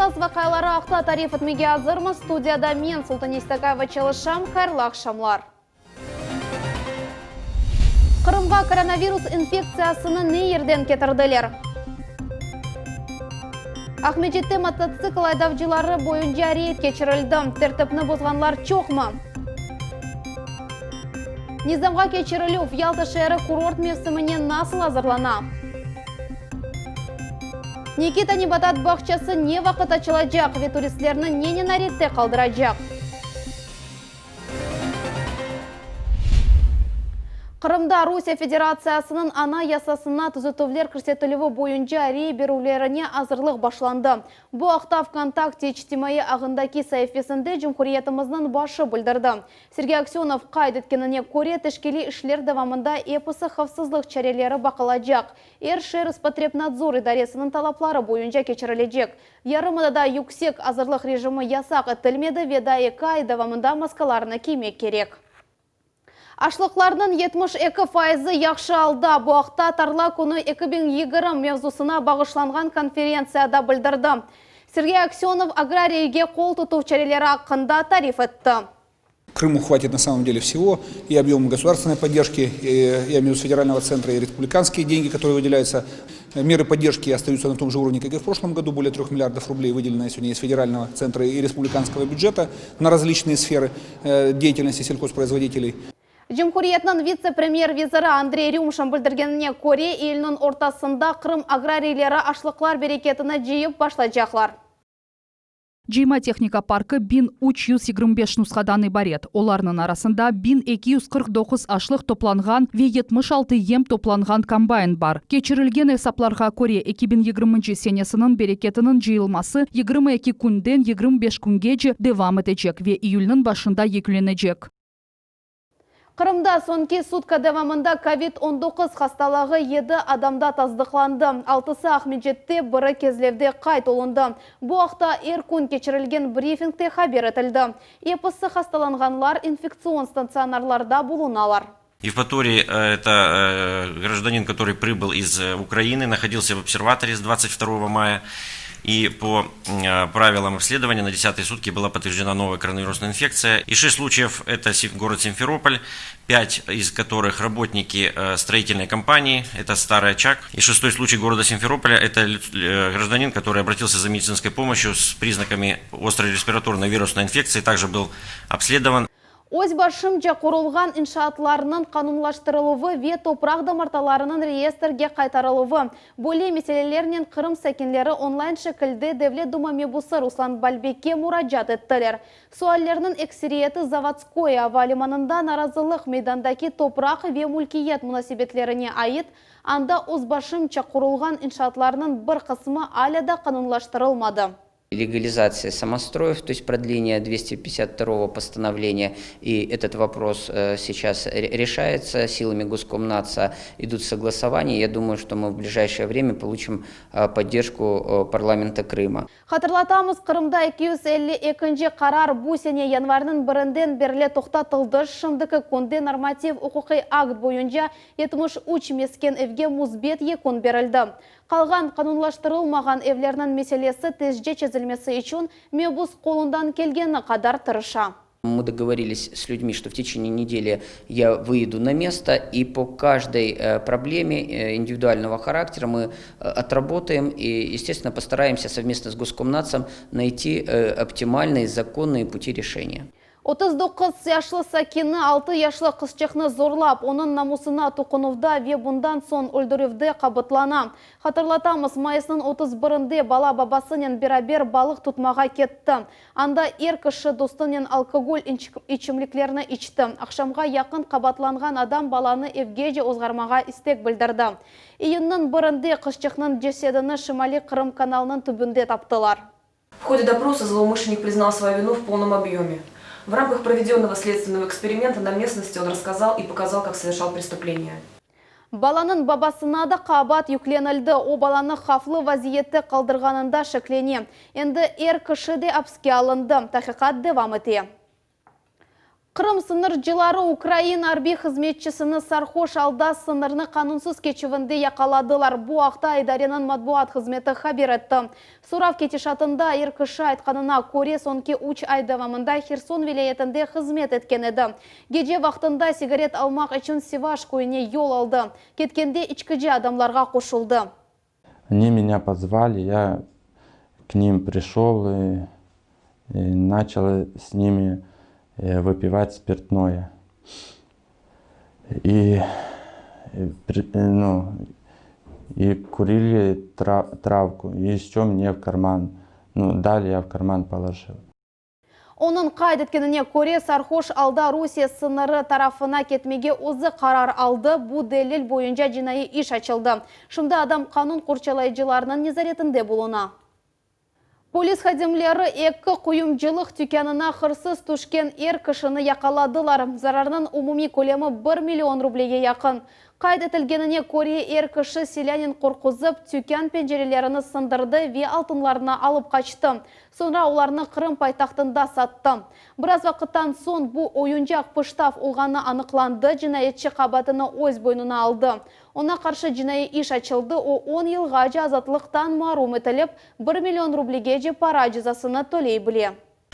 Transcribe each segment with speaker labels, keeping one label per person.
Speaker 1: Esas vaqiaları aqta tarif etmege azırmız. Studiyada men, Sultane İstakayeva çalışam. Hayırlı aqşamlar. Qırımğa koronavirus infektsiyasını ne yerden ketirdiler? Aqmescitte mototsikl aydavcıları boyunca reyd keçirildi. Tertipni bozğanlar çoqmı? Nizamğa keçirilüv, Yalta şeeri kurort mevsimine nasıl azırlana? Nikita nebatat bağçası ne vaqıt açılacaq ve turistlerni nenen arette qaldıracaq? Qırımda Rusiye Federatsiyasınıñ Anayasasına tüzetüvler kirsetilüvi boyunca rey berüvlerine azırlıq başlandı. Bu aqta VKontakte içtimaiy ağındaki saifesinde cumhuriyetimizniñ başı bildirdi. Sergey Aksönov qayd etkenine köre, teşkiliy işler devamında episi havfsızlıq çareleri baqılacaq, er şey Rospotrebnadzor idaresiniñ talapları boyunca keçirilecek. Yarımadada yüksek azırlıq rejimi yasaq etilmedi ve daa eki ay devamında maskalarnı kiymek kerek. Aşlıqlarnıñ 72 fayızı yahşı alda. Bu aqta Tarla künü 2020 mevzusına bağışlanğan konferentsiyada bildirdi. Sergey Aksönov agrariyge qol tutuv çareleri aqqında tarif etti.
Speaker 2: Крыму хватит на самом деле всего, и объем государственной поддержки, и, я имею в виду федерального центра, и республиканские деньги, которые выделяются. Меры поддержки остаются на том же уровне, как и в прошлом году, более 3 миллиардов рублей выделено сегодня из федерального центра и республиканского бюджета на различные сферы э, деятельности сельхозпроизводителей.
Speaker 1: Cumhuriyetniñ vitse-premyer-viziri Andrey Rümşin bildirgenine köre, iyülniñ ortasında Qırım agrariyleri aşlıqlar bereketini cıyıp başlaycaqlar.
Speaker 3: Cıyma tehnika parkı 1325 nushadan ibaret, olarnıñ arasında 1249 aşlıq toplanğan ve 76 yem toplanğan kombayn bar. Keçirilgen esaplarğa köre, 2020-nci senesiniñ bereketiniñ cıyılması 22 künden 25 küngece devam etecek ve iyülniñ başında yekünlenecek.
Speaker 1: Qırımda soñki sutka devamında kovid 19 hastalığı yedi adamda tasdıqlandı. Altısı Aqmescitte, biri Kezlevde qayd olundı. Bu aqta er kün keçirilgen brifingte haber etildi. Episi hastalanğanlar infektsion statsionarlarda bulunalar.
Speaker 4: Евпатории это гражданин, который прибыл из Украины, находился в обсерваторе с 22 мая. И по правилам обследования на десятые сутки была подтверждена новая коронавирусная инфекция. И шесть случаев – это город Симферополь, пять из которых работники строительной компании, это Старый Очаг. И шестой случай города Симферополя – это гражданин, который обратился за медицинской помощью с признаками острой респираторной вирусной инфекции, также был обследован.
Speaker 1: Öz başımca qurulğan inşaatlarnıñ qanunlaştırıluvı ve topraq damartalarınıñ reyestrge qaytarıluvı, böyle meselelernen Qırım sakinleri onlayn şekilde Devlet Duma mebusı Ruslan Balbekke muracaat ettiler. Suallerniñ ekseriyeti Zavodskoye ava limanında narazılıq meydandaki topraq ve mülkiyet munasebetlerine ait, anda özbaşımca qurulğan inşaatlarnıñ bir qısmı alâ da qanunlaştırılmadı.
Speaker 5: Легализация самостроев, то есть продление 252 постановления, и этот вопрос э, сейчас решается силами Госкомнаца, идут согласования. Я думаю, что мы в ближайшее время получим э, поддержку э, парламента Крыма.
Speaker 1: Hatırlatamız, Qırımda 252-nci qarar bu sene yanvarniñ birinden berli toqtatıldı. Şimdiki künde normativ uquqiy akt boyunca 73 mesken evge müsbet yekün berildi. Qalğan qanunlaştırılmağan evlerniñ meselesi tezce çezilmesi içün mebus qolundan kelgeni qadar tırışa.
Speaker 5: Мы договорились с людьми, что в течение недели я выеду на место, и по каждой э, проблеме э, индивидуального характера мы э, отработаем и, естественно, постараемся совместно с Госкомнацем найти оптимальные законные пути решения.
Speaker 1: 39 yaşlı sakini 6 yaşlı qızçıqnı zorlap, onıñ namusına toqunuvda ve bundan soñ öldürüvde qabaatlana. Hatırlatamız, mayısnıñ 31-nde bala babasınen beraber balıq tutmağa ketti. Anda er kişi dostunen alkogol içimliklerini içti. Aqşamğa yaqın qabaatlanğan adam balanı evgece ozğarmağa istek bildirdi. İyünniñ birinde qızçıqnıñ cesedini Şimaliy Qırım kanalınıñ tübünde taptılar.
Speaker 6: В ходе допроса злоумышленник признал свою вину в полном объеме. В рамках проведенного следственного эксперимента на местности он рассказал и показал, как совершал преступление.
Speaker 1: Balanıñ babasına da qabaat yüklenildi. O balanı havflı vaziyette qaldırğanında şeklene. Endi er kişi de apiske alındı. Taqiqat devam ete. Qırım sıñırcıları ukrain arbiy hızmetçisini sarhoş alda sıñırnı qanunsız keçüvinde yaqaladılar. Bu aqta idareniñ matbuat hızmeti haber etti. Sorav ketişatında er kişi aytqanına köre, soñki üç ay devamında Herson vilâyetinde hızmet etken edi. Gece vaqtında sigaret almaq içün Sivaş köyüne yol aldı. Ketkende içkici adamlarğa qoşuldı.
Speaker 7: Они меня позвали, я к ним пришел и, и начал с ними э, выпивать спиртное. И, и при- ну, и курили травку, и еще мне в карман, ну, дали, я в карман положил.
Speaker 1: Onıñ qayd etkenine köre, sarhoş alda Rusiye sıñırı tarafına ketmege özü qarar aldı. Bu delil boyunca cinaiy iş açıldı. Şimdi adam qanun qorçalayıcılarınıñ nezaretinde buluna. Polis hadimleri eki quyumcılıq tükânına hırsız tüşken er kişini yaqaladılar. Zararnıñ umumiy kölemi 1 million rublege yaqın. Qayd etilgenine köre, er kişi silânen qorquzıp, tükân pencerelerini sındırdı ve altınlarını alıp qaçtı. Soñra olarnı Qırım paytahtında sattı. Biraz vaqıttan soñ bu oyuncaq pıştav olğanı aniqlandı, cinayetçi qabaatını öz boynuna aldı. Oña qarşı cinaiy iş açıldı, o 10 yılğace azatlıqtan marum etilip, 1 million rublegece para cezasını töley bile.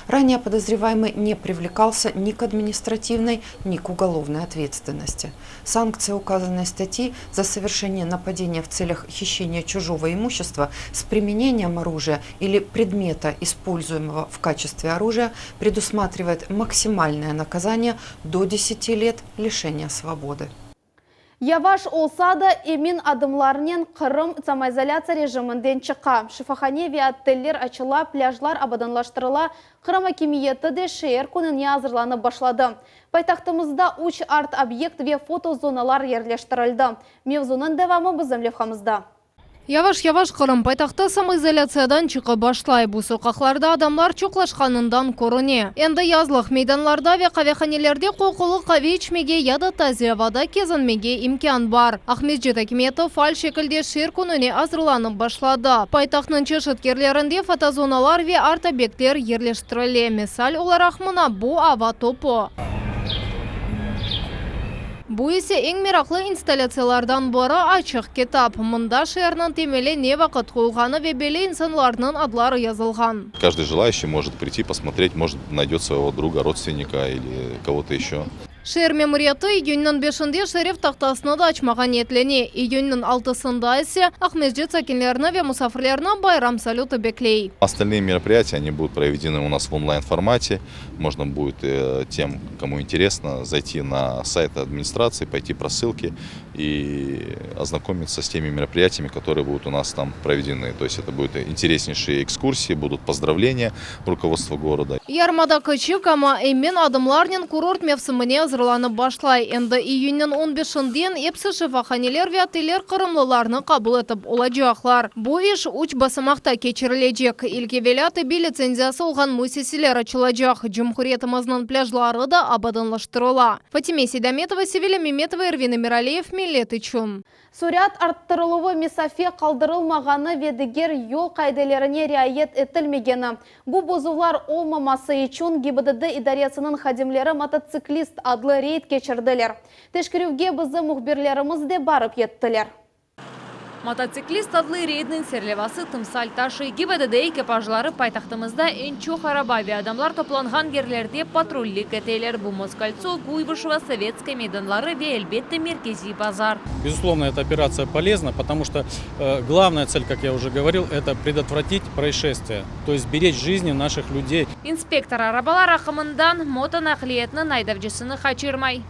Speaker 8: Ранее подозреваемый не привлекался ни к административной, ни к уголовной ответственности. Санкция указанной статьи за совершение нападения в целях хищения чужого имущества с применением оружия или предмета, используемого в качестве оружия, предусматривает максимальное наказание до 10 лет лишения свободы.
Speaker 1: Yavaş olsa da emin adımlarnen Qırım samoizolâtsiya rejiminden çıqa. Şifahane ve oteller açıla, plâjlar abadanlaştırıla. Qırım akimiyeti de şeer kününe azırlanıp başladı. Paytahtımızda 3 art-obyekt ve fotozonalar yerleştirildi. Mevzunıñ devamı bizim levhamızda.
Speaker 9: Yavaş-yavaş Qırım paytahtı samoizolâtsiyadan çıqıp başlay. Bu soqaqlarda adamlar çoqlaşqanından körüne. Endi yazlıq meydanlarda ve qavehanelerde qoqulı qave içmege ya da taze avada kezinmege imkân bar. Aqmescit akimiyeti faal şekilde şeer kününe azırlanıp başladı. Paytahtnıñ çeşit yerlerinde fotozonalar ve art-obyektler yerleştirile. Misal olaraq mına bu ava topu. Bu ise eñ meraqlı installâtsiyalardan biri açıq kitap. Mında şeerniñ temeli ne vaqıt qoyulğanı ve belli insanlarnıñ adları yazılğan.
Speaker 10: Каждый желающий может прийти, посмотреть, может найдет своего друга, родственника или кого-то еще.
Speaker 9: Şeer memuriyeti iyünniñ 5-inde şeref tahtasını da açmağa niyetlene. İyünniñ 6-sında ise Aqmescit sakinlerini ve musafirlerini bayram salüti bekley.
Speaker 10: Остальные мероприятия, они будут проведены у нас в онлайн формате. Можно будет э, тем, кому интересно, зайти на сайт администрации, пойти по ссылке и ознакомиться с теми мероприятиями, которые будут у нас там проведены. То есть это будут интереснейшие экскурсии, будут поздравления руководства города.
Speaker 9: Yarımada kiçik, amma emin adımlarnen kurort mevsimine azırlanıp başlay. Endi iyünniñ 15-inden episi şifahaneler ve oteller qırımlılarnı qabul etip olacaqlar. Bu iş üç basamaqta keçirilecek. İlk evelâ tibbiy litsenziyası olğan müessiseler açılacaq. Cumhuriyetimizniñ plâjları da abadanlaştırıla. Fatime Seydametova, Sevilya Memetova, Ervin Emiraliyev, Millet içün.
Speaker 1: Sürat arttırıluvı mesafe qaldırılmağanı ve diger yol qaidelerine riayet etilmegeni. Bu bozuvlar olmaması içün GİBDD idaresiniñ hadimleri mototsiklist adlı reyd keçirdiler. Teşkerüvge bizim mühbirlerimiz de barıp yettiler.
Speaker 9: Mototsiklist adlı reydniñ serlevası timsal taşıy. GİBDD ekipajları paytahtımızda eñ çoq araba ve adamlar toplanğan yerlerde patrullik eteler. Bu Moskoltso, Kuyбышева, Советская meydanları ve elbette merkeziy bazar.
Speaker 11: Безусловно, эта операция полезна, потому что э, главная цель, как я уже говорил, это предотвратить происшествия, то есть беречь жизни наших людей.
Speaker 9: İnspektor arabalar aqımından motonaqliyatnıñ aydavcısını qaçırmay.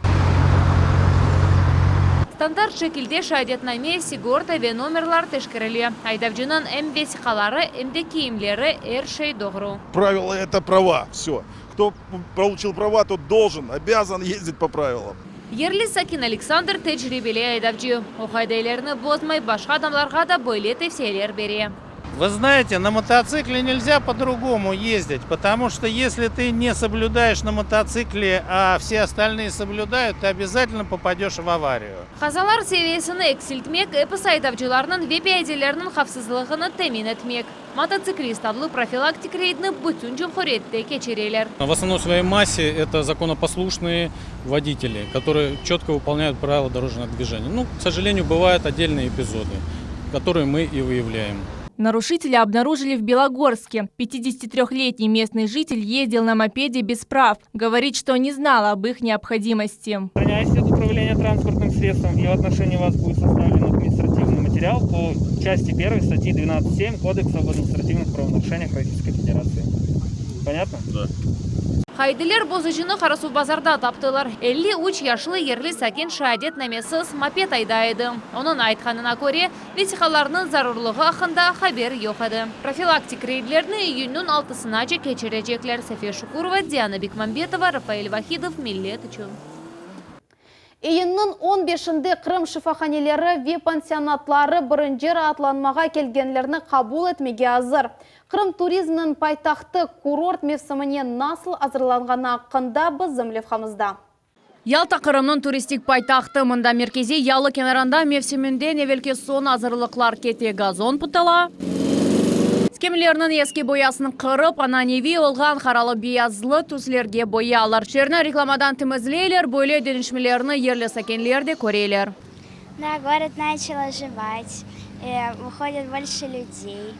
Speaker 9: Standart şekilde şeadetname, sigorta ve nomerler teşkerile. Aydavcınıñ em vesiqaları, em de kiyimleri er şey doğru.
Speaker 12: Правила – это права. Все. Кто получил права, тот должен, обязан ездить по правилам.
Speaker 9: Yerli sakin Aleksandr tecribeli aydavcı. O qaidelerni bozmay başqa adamlarğa da böyle tevsiyeler bere.
Speaker 13: Вы знаете, на мотоцикле нельзя по-другому ездить, потому что если ты не соблюдаешь на мотоцикле, а все остальные соблюдают, ты обязательно попадешь в аварию.
Speaker 14: Qazalar seviyesini eksiltmek, episi aydavcılarnıñ ve piyadelerniñ havfsızlığını temin etmek. Mototsiklist adlı profilaktik reydni bütün cumhuriyette keçireler.
Speaker 11: В основной своей массе это законопослушные водители, которые четко выполняют правила дорожного движения. Ну, к сожалению, бывают отдельные эпизоды, которые мы и выявляем.
Speaker 15: Нарушителя обнаружили в Белогорске. 53-летний местный житель ездил на мопеде без прав. Говорит, что не знал об их необходимости.
Speaker 16: Отстраняетесь от управления транспортным средством и в отношении вас будет составлен административный материал по части 1 статьи 12.7 Кодекса об административных правонарушениях Российской Федерации. Понятно?
Speaker 11: Да.
Speaker 14: Qaideler bozucını Qarasuvbazarda taptılar. 53 yaşlı yerli sakin şeadetnamesiz moped ayday edi. Onıñ aytqanına köre, vesiqalarnıñ zarurlığı aqqında haberi yoq edi. Profilaktik reydlerni iyünniñ altısınace keçirecekler. Safiye Şukurova, Diana Bekmambetova, Rafael Vahidov, Millet içün.
Speaker 1: İyünniñ on beşinde Qırım şifahaneleri ve pansionatları birinci raatlanmağa kelgenlerni qabul etmege azır. Qırım turizmniñ paytahtı kurort mevsimine nasıl azırlanğanı aqqında bizim levhamızda.
Speaker 17: Yalta Qırımnıñ turistik paytahtı. Mında merkeziy yalı kenarında mevsiminden evelki soñ azırlıqlar kete gazon pıtala. Skemlelerniñ eski boyasını qırıp, ananeviy olğan qaralı-beyazlı tüslerge boyalar. Şeerni reklamadan temizleyler, böyle deñişmelerni yerli sakinler de köreler.
Speaker 18: Да, город начал оживать, выходит больше людей.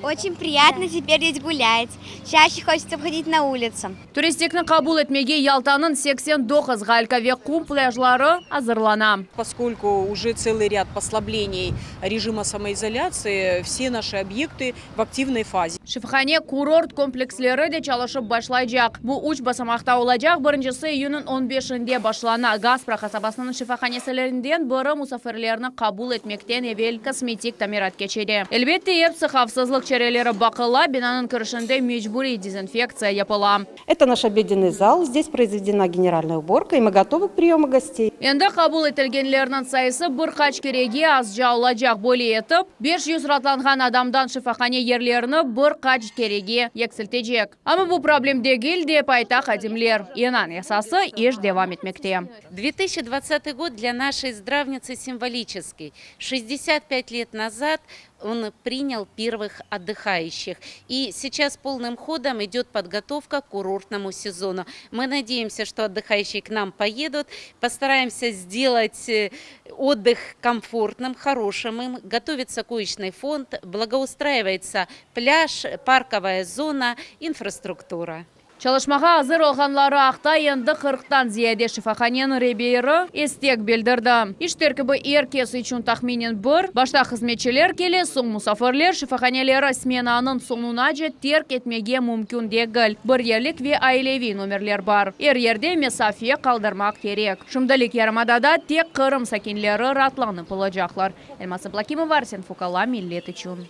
Speaker 18: Очень приятно теперь здесь гулять. Чаще хочется выходить на улицу.
Speaker 17: Turistlerni qabul etmege Yaltanıñ 89 galka ve qum plâjları azırlana.
Speaker 19: Поскольку уже целый ряд послаблений режима самоизоляции, все наши объекты в активной фазе.
Speaker 17: Şifahane kurort kompleksleri de çalışıp başlaycaq. Bu üç basamaqta olacaq. Birincisi iyünniñ 15-inde başlana. Gaspra qasabasınıñ şifahanelerinden biri musafirlerni qabul etmekten evel kosmetik tamirat keçire. Elbette, episi havfsızlıq çareleri baqıla, binanıñ kirişinde mecburiy dezinfektsiya yapıla.
Speaker 20: Это наш обеденный зал. Здесь произведена генеральная уборка, и мы готовы к приему гостей.
Speaker 17: Endi qabul etilgenlerniñ sayısı bir qaç kerege azca olacaq. Böyle etip, 500 raatlanğan adamdan şifahane yerlerini bir qaç kerege eksiltecek. Amma bu problem degil, dep ayta hadimler. Eñ esası iş devam etmekte.
Speaker 21: 2020 год для нашей здравницы символический. 65 лет назад он принял первых отдыхающих. И сейчас полным ходом идет подготовка к курортному сезону. Мы надеемся, что отдыхающие к нам поедут. Постараемся сделать э, отдых комфортным, хорошим им. Готовится коечный фонд, благоустраивается пляж, парковая зона, инфраструктура.
Speaker 17: Çalışmağa azır olğanları aqta endi 40-tan ziyade şifahaneniñ reberi istek bildirdi. İş terkibi er kes içün tahminen bir, başta hızmetçiler kele, soñ musafirler şifahaneleri smenanıñ soñunace terk etmege mümkün degil. Bir yerlik ve aileviy nomerler bar. Er yerde mesafe qaldırmaq kerek. Şimdilik yarımadada tek Qırım sakinleri raatlanıp olacaqlar. Elmaz Ablakimova, Arsen Fukala, Millet içün.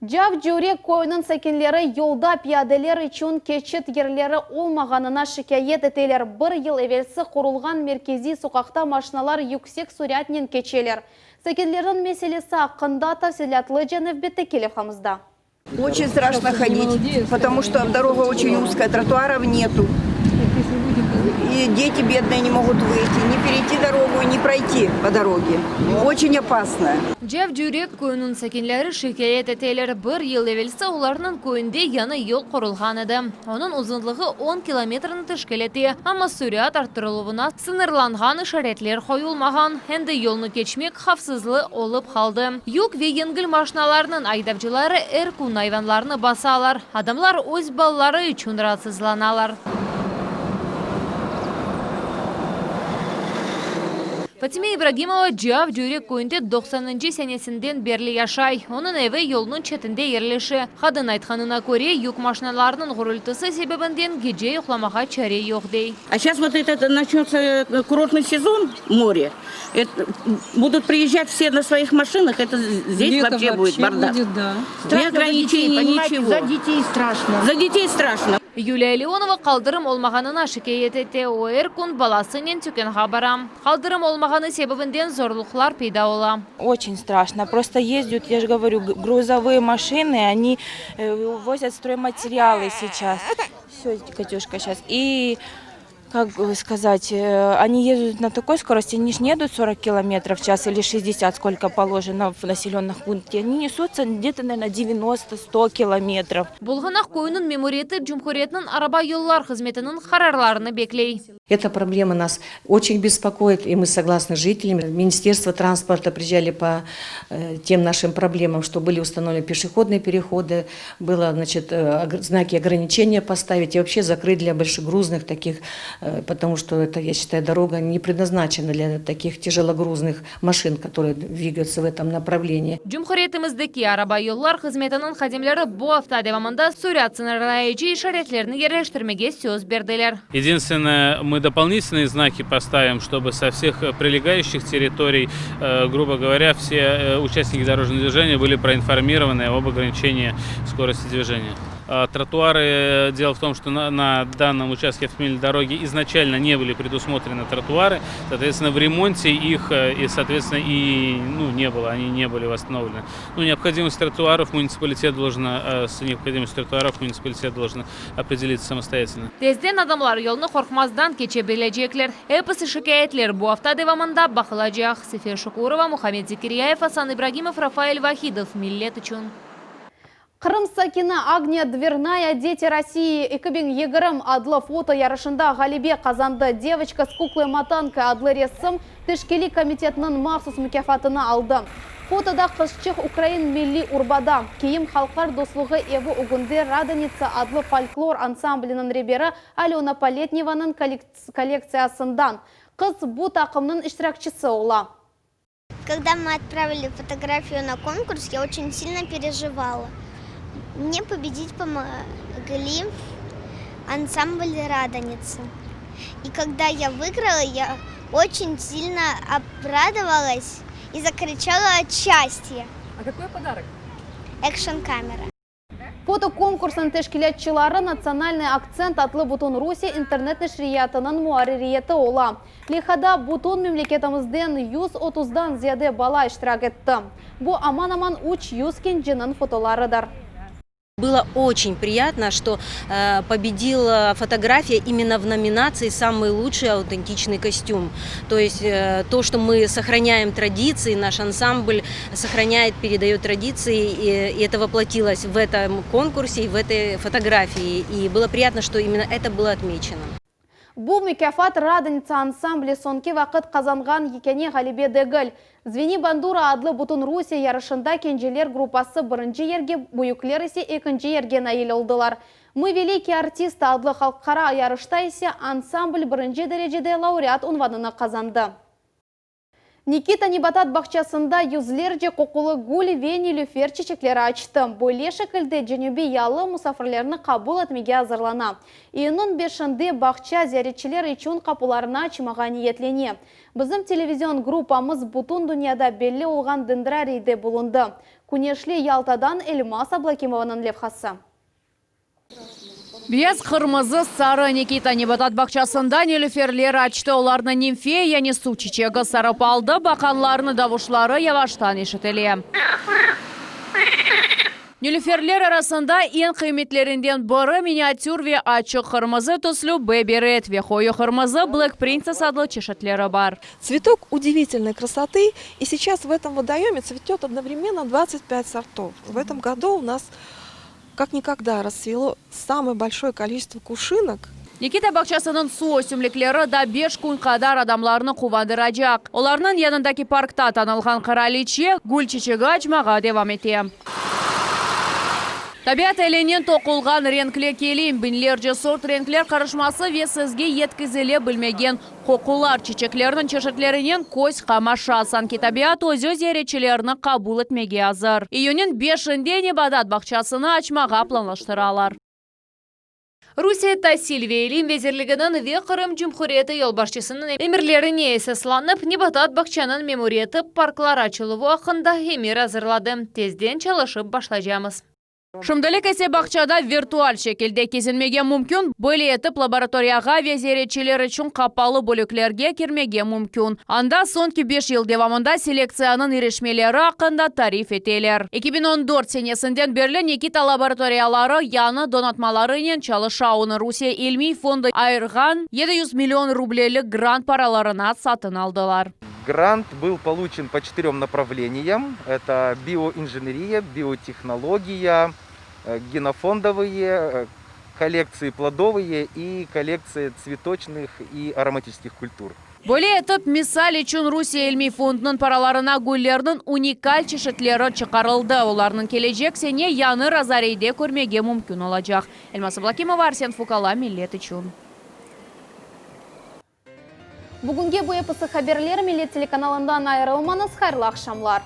Speaker 1: Cavcürek köyüniñ sakinleri yolda piyadeler içün keçit yerleri olmağanına şikâyet eteler. Bir yıl evelsi qurulğan merkeziy soqaqta maşinalar yüksek süratnen keçeler. Sakinlerniñ meselesi aqqında tafsilâtlıca nevbetteki levhamızda.
Speaker 22: Очень страшно ходить, потому что дорога очень узкая, тротуаров нету. И дети бедные не могут выйти, не перейти дорогу, не пройти по дороге. Очень опасно.
Speaker 14: Cavcürek köyüniñ sakinleri şikâyet eteler. Bir yıl evelsi olarnıñ köyünde yañı yol qurulğan edi. Onıñ uzunlığı 10 kilometrni teşkil ete. Amma sürat arttırıluvına sıñırlanğan işaretler qoyulmağan. Endi yolnı keçmek havfsızlı olıp qaldı. Yük ve yengil maşinalarnıñ aydavcıları er kün ayvanlarnı basalar. Adamlar öz balaları içün raatsızlanalar. Fatime İbragimova Cavcürek köyünde 90 senesinden berli yaşay. Onıñ evi yolnıñ çetinde yerleşe. Qadın aytqanına köre, yük maşinalarınıñ gürültisi sebebinden gece yuqlamağa çare yoq dey.
Speaker 23: А сейчас вот этот начнется э, курортный сезон, море. Это, будут приезжать все на своих машинах, это здесь
Speaker 24: Лето
Speaker 23: вообще, будет
Speaker 24: вообще
Speaker 23: бардак.
Speaker 24: будет, да.
Speaker 23: Ни ограничений,
Speaker 24: понимаете,
Speaker 23: ничего.
Speaker 24: За детей страшно.
Speaker 23: За детей страшно.
Speaker 14: Yuliya Leonova qaldırım olmağanına şikâyet ete. O, er kün balasınen tükânğa bara. Qaldırım olmağanı sebebinden zorluqlar peyda ola.
Speaker 2: Очень страшно. Просто ездят, я же говорю, грузовые машины, они возят стройматериалы сейчас. Все, Катюшка, сейчас. И, как бы сказать, они едут на такой скорости, они ж не едут 40 километров в час или 60, сколько положено в населенных пунктах. Они несутся где-то, наверное, 90-100 километров.
Speaker 14: Bulğanaq köyüniñ memuriyeti cumhuriyetniñ araba yollar hızmetiniñ qararlarını bekley.
Speaker 3: Эта проблема нас очень беспокоит, и мы согласны с жителями. Министерство транспорта приезжали по тем нашим проблемам, что были установлены пешеходные переходы, было, значит, знаки ограничения поставить и вообще закрыть для большегрузных таких, потому что это, я считаю, дорога не предназначена для таких тяжелогрузных машин, которые двигаются в этом направлении.
Speaker 14: Cumhuriyetimizdeki araba yollar hızmetiniñ hadimleri bu afta devamında sürat sıñırlayıcı işaretlerni yerleştirmege söz berdiler.
Speaker 4: Единственное, мы дополнительные знаки поставим, чтобы со всех прилегающих территорий, грубо говоря, все участники дорожного движения были проинформированы об ограничении скорости движения. А тротуары, дело в том, что на данном участке автомобильной дороги изначально не были предусмотрены тротуары, соответственно, в ремонте их и, соответственно, и ну, не было, они не были восстановлены. Ну, необходимость тротуаров муниципалитет должен, с необходимостью тротуаров муниципалитет должен определиться самостоятельно.
Speaker 14: Tezden adamlar yolnı qorqmazdan keçe bilecekler. Episi şikâyetler bu afta devamında baqılacaq. Sefer Şukurova, Muhammed Zekiryayev, Asan İbragimov, Rafael Vahidov. Millet içün.
Speaker 1: Qırım sakini Агния Дверная «Дети России» 2020 adlı foto yarışında ğalebe qazandı. «Девочка с куклой-мотанкой» adlı resim teşkiliy komitetiniñ mahsus mukâfatını aldı. Fotoda qızçıq ukrain milliy urbada. Kiyim Halqlar dostluğı evi ögünde Radonitsa adlı folklor ansambliniñ reberi Alena Poletnevanıñ kollektsiyasından. Qız bu taqımnıñ iştirakçisi ola.
Speaker 18: Когда мы отправили фотографию на конкурс, я очень сильно переживала. Мне победить помогли ансамбль «Радоница». И когда я выиграла, я очень сильно обрадовалась и закричала от счастья.
Speaker 6: А какой подарок?
Speaker 18: Экшн-камера.
Speaker 1: Foto konkursınıñ teşkilâtçıları «Национальный акцент» adlı bütün Rusiye internet neşriyatınıñ muarririyeti ola. Leyhada bütün memleketimizden 130-dan ziyade bala iştirak etti. Bu aman-aman 300 kenciniñ fotolarıdır.
Speaker 24: Было очень приятно, что победила фотография именно в номинации «Самый лучший аутентичный костюм». То есть то, что мы сохраняем традиции, наш ансамбль сохраняет, передает традиции, и это воплотилось в этом конкурсе и в этой фотографии. И было приятно, что именно это было отмечено.
Speaker 1: Bu mukâfat Radonitsa ansambli soñki vaqıt qazanğan yekâne ğalebe degil. Zveni Bandura adlı bütün Rusiye yarışında kenceler gruppası birinci yerge, büyükler ise ekinci yerge nail oldılar. Мы великие артисты adlı halqara yarışta ise ansambl birinci derecede laureat unvanını qazandı. Nikita nebatat bağçasında yüzlerce qoqulı gül ve nilüfer çiçekleri açtı. Böyle şekilde cenübiy yalı musafirlerini qabul etmege azırlana. İyünniñ 5-inde bağça ziyaretçiler içün qapularını açmağa niyetlene. Bizim televizion gruppamız bütün dünyada belli olğan dendrariyde bulundı. Küneşli Yaltadan Elmaz Ablakimovanıñ levhası.
Speaker 17: Beyaz, qırmızı, sarı. Nikita nebatat bağçasında nilüferler açtı. Olarnı nimfeya, yani suv çiçegi sarıp aldı. Baqanlarnıñ davuşları yavaştan eşitile. Nilüferler arasında eñ qıymetlerinden biri miniatür ve açıq qırmızı tüslü Baby Red ve qoyu qırmızı Black Princess adlı çeşitleri bar.
Speaker 25: Цветок удивительной красоты. И сейчас в этом водоеме цветет одновременно 25 сортов. В этом году у нас как никогда расцвело самое большое количество кувшинок.
Speaker 17: Nikita bağçasınıñ suv ösümlikleri daa 5 kün qadar adamlarnı quvandıracaq. Olarnıñ yanındaki parkta tanılğan qıraliçe gül çiçegi açmağa devam ete. Tabiat elinen toqulğan renkli kilim, biñlerce sort renkler qarışması ve sözge yetkizile bilmegen qoqular çiçeklerniñ çeşitlerinen köz qamaşa. Sanki tabiat özü ziyaretçilerni qabul etmege azır. İyünniñ 5-inde nebatat bağçasını açmağa planlaştıralar.
Speaker 14: Rusiye Tasil ve İlim Vezirliginiñ ve Qırım Cumhuriyeti yolbaşçısınıñ emirlerine esaslanıp, Nebatat bağçanıñ memuriyeti parklar açıluvı aqqında emir azırladı. Tezden çalışıp başlaycaqmız.
Speaker 17: Şimdilik ise bağçada virtual şekilde kezinmege mümkün, böyle etip laboratoriyağa ve ziyaretçiler içün qapalı bölüklerge kirmege mümkün. Anda soñki beş yıl devamında selektsiyanıñ irişmeleri aqqında tarif eteler. 2014 senesinden berli Nikita laboratoriyaları yañı donatmalarınen çalışa, onı Rusiye ilmiy fondu ayırğan 700 million rublelik grant paralarına satın aldılar.
Speaker 5: Грант был получен по четырем направлениям. Это биоинженерия, биотехнология, генофондовые, коллекции плодовые и коллекции цветочных и ароматических культур.
Speaker 17: Böyle etip, misal içün, Rusiye ilmiy fondunıñ paralarına güllerniñ unikal çeşitleri çıqarıldı. Olarnıñ kelecek sene yañı rozariyde körmege mümkün olacaq. Elmaz Ablâkimova, Arsen Fukala, Millet içün.
Speaker 1: Bugünge bu episi haberler Millet telekanalından ayırılmañız, hayırlı aqşamlar.